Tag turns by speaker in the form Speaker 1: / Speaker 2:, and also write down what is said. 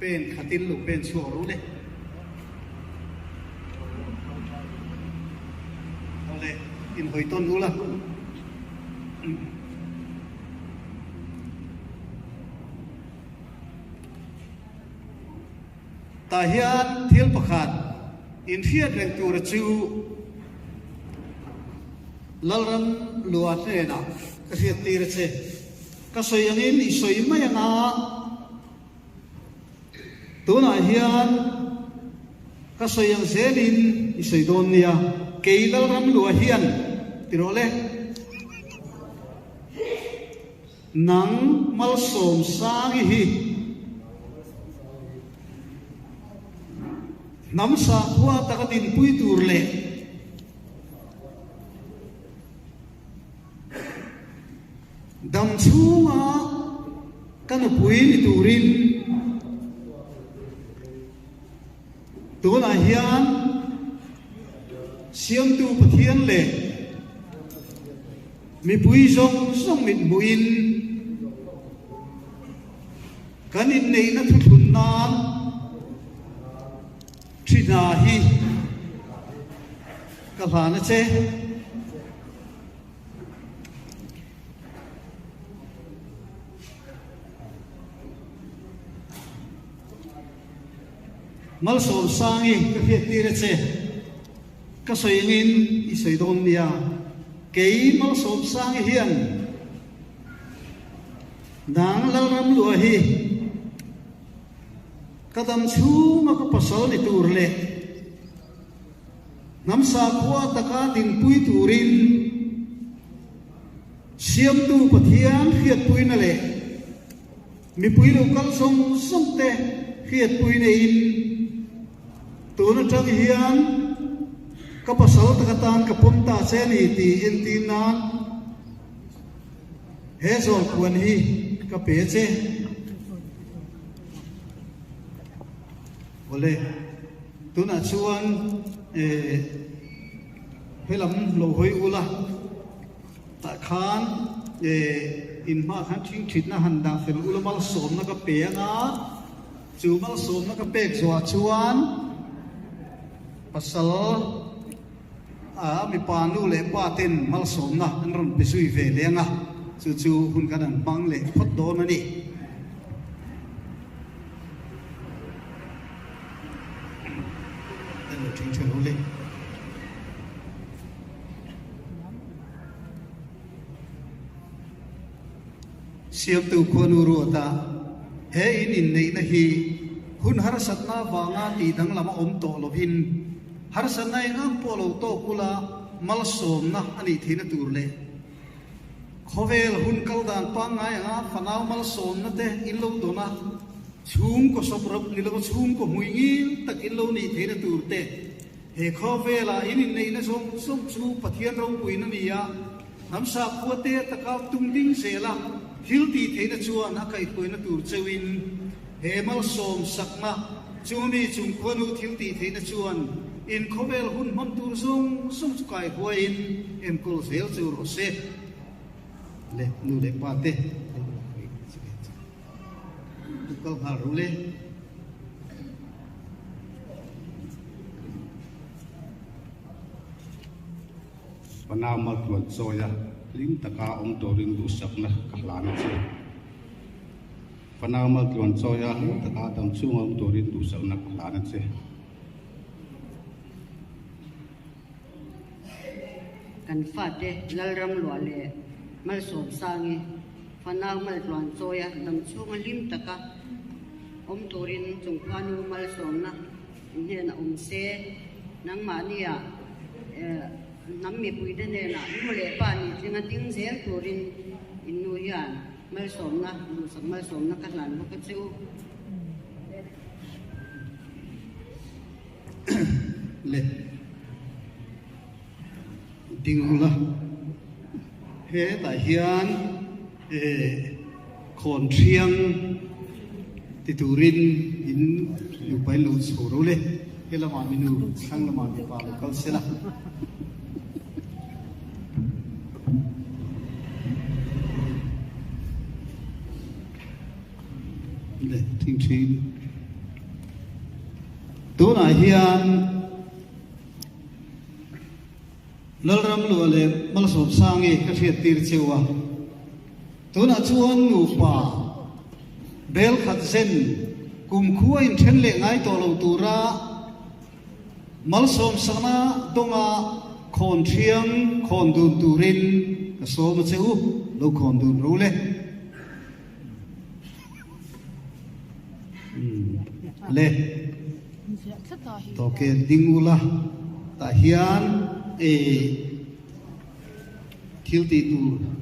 Speaker 1: Pen khatin lo pen chhuak ro le. Awle, inhawi tawn ula. Tah hian thil pakhat inhriat reng tura chu Lalram lua hnenah ka hriattir a che. Ka sawi angin i sawi mai anga tunah hian ka sawi ang zelin i sawi dawn nia, kei Lalram lua hian ti rawh le. Nang Malsawmsangi hi hnam sakhua taka dinpui tur leh dam chhunga ka nupui ni turin tunah hian Siamtu Pathian leh Mipui zawng zawng mit hmuhin kan inneihna thuthlun nan thi hna hi ka hlan a che. Malsawmsangi ka hriattir a che. Ka sawi angin i sawi dawn nia, kei Malsawmsangi hian nang Lalramlua hi ka dam chhunga ka pasal ni tur leh hnam sakhua taka dinpui turin Siamtu Pathian hriatpuina leh Mipui lo kal zawng zawng te hriatpui neiin tun atang hian ka pasal tak atan ka pawm ta che a ni tih entir nan he zawlkhuan hi ka pe che. Awle, tunah chuan helam lo hawi ula. Tah khan in hmaah khan thingthitna han dah fel ula malsawmna ka pe ang a, chu malsawmna ka pek zawhah chuan pasal a mipa nu leh pa ten malsawmna an rawn pe zui ve leh ang a, chu chu hun kan han hmang leh phawt dawn a ni. Siamtu khuanu ruata he in inneihna hi hun harsatna avanga tih danglam a awm tawh lovin harsatna eng ang pawh lo tawk ula malsawmna a nih theihna tur leh khawvel hun kal dan pangngai anga fanau malsawmna te in lo dawn a, chhungkaw sawp rap ni lova chhungkaw hmui ngil tak in lo nih theihna tur te He khawvelah in inneihna zawng zawng chu Pathian ropuina ni a, hnam sakhua te taka tum ding zela thil tih theihna chuan a kaihhruaina tur cheuhin he malsawm sakna chunga mi chung khuanu thil tih theihna chuan in khawvel hun hman tur zawng zawng chu kaihuaiin enkawl zel chu rawh se. Le nu leh pa te kal nghal ru le.
Speaker 2: Panama tluan chawi a, hlim taka awm turin duhsakna ka hlan a che. Panama tluan chawi a, hlim taka dam chhunga awm turin duhsakna ka hlan a che.
Speaker 3: Kan fate Lalram luah leh Malsawmsangi fanau maltluan chawi a, dam chhunga hlim taka awm turin chung khuanu malsawmna in hnenah awm se. Nangmahnia hnam mipuite hnenah nu leh pa nih tlinga ding zel turin in nu hian malsawmna, duhsak malsawmna ka hlan bawk a che u.
Speaker 1: Le ding ula hetah hian khawn thiang ti turin in nupa in lo chho ro le he lamah minu thlang lamah mipa lo kal sela. Le thing thin. Tunah hian Lalramlua leh Malsawmsangi ka hriattir cheu a, tunah chuan nupa bel khat zen kumkhua inthen leh ngai tawh lo tura Malsawmsakna dawnga khawn thiang khawn dun turin ka sawm a che u, lo khawn dun ro le. Le, tawke ding ula tah hian thil tih tur.